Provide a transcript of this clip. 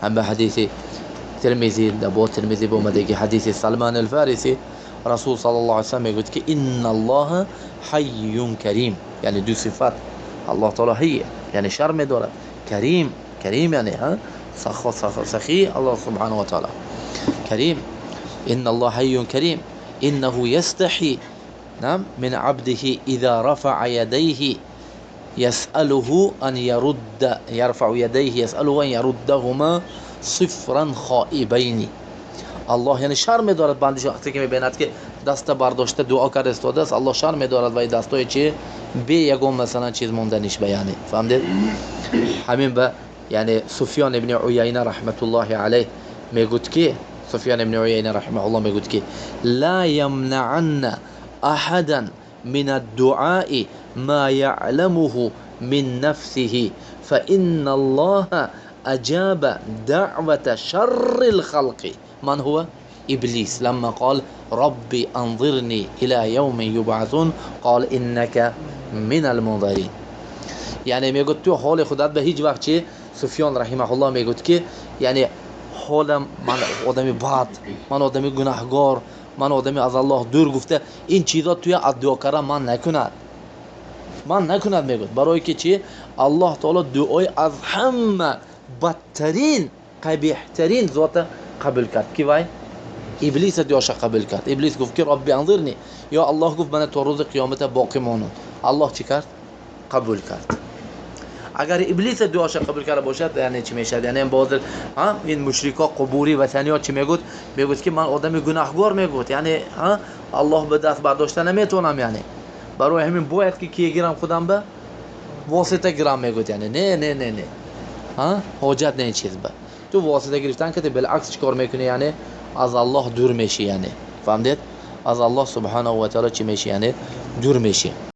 Ҳам ба ҳадиси Тирмизӣ, бо Тирмизӣ омадаги ҳадиси Салман ал-Фарисӣ, Расул саллаллоҳу алайҳи васаллам мегӯяд, ки инналлоҳа ҳайюн карим, яъне ду сифат. Аллоҳ таоло ҳайй, яъне шарм медорад, карим, карим яъне сахӣ, Аллоҳ субҳанаҳу ва таоло карим. Инналлоҳ ҳайюн карим иннаҳу ястаҳи мин абдиҳи иза рафаа ядайҳи ясъалуҳу ан ярудда, ярфау ядайҳи ясъалуҳу ан яруддаҳума сифран хоибайни. Аллоҳ яъне шарм медорад бандиш, вақте ки мебинад, ки даста бардошта дуо карда истодааст, Аллоҳ шарм медорад ва дастои чи бе ягон, масалан, чиз монданиш ба, яъне фаҳмдед? Ҳамин ба яъне Суфён ибни Уяйна раҳматуллоҳи алайҳ мегӯд, ки Суфён ибни Уяйна раҳимаҳуллоҳ мегӯд, ки ла ямнаанна аҳадан мин аддуаи ма яъламуҳу мин нафсиҳи фа инна Аллоҳа аҷаба даъвата шарри лхалқи ман ҳува иблис ламма қол робби анзирни ила явмин юбъасун қол иннака минал мунзарин. Яъне мегӯяд, ту ҳоли худат ба ҳеҷ вақт чи, Суфён раҳимаҳуллоҳ мегӯяд, ки яъне ҳолам, ман одами бад, ман одами гунаҳгор, ман одами аз Аллоҳ дур гуфта, ин чизо туя аз дуо кардан ман накунад, ман накунад, мегӯяд. Барое ки чи, Аллоҳ таоло дуои аз ҳама бадтарин, қабеҳтарин зота қабул кард, ки вай Иблиса дуоша қабул кард. Иблис гуфт, ки робби анзирни, ё Аллоҳ, гуфт, мана то рӯзи қиёмата боқӣ монад. Аллоҳ чӣ кард? Қабул кард. Агар Иблиса дуоша қабул карда бошад, яъне чӣ мешавад? Яъне бозир ин мушрико, қубурӣ, ватаниё чӣ мегӯд? Мегӯд, ки ман одами гунаҳгор, мегӯд, яъне Аллоҳ ба даст бардошта наметавонам, яъне барои ҳамин бояд ки кие гирам, худам ба восита гирам, мегӯд. Яъне не, не, не, не, ҳоҷат не ин чиз ба. Ту восита гирифтан кардӣ, билакс чӣ кор мекунӣ? Яъне аз Аллоҳ дур мешӣ, яъне фаҳмдед? Аз Аллоҳ субҳанаҳу ва таоло чӣ мешӣ? Яъне дур мешӣ.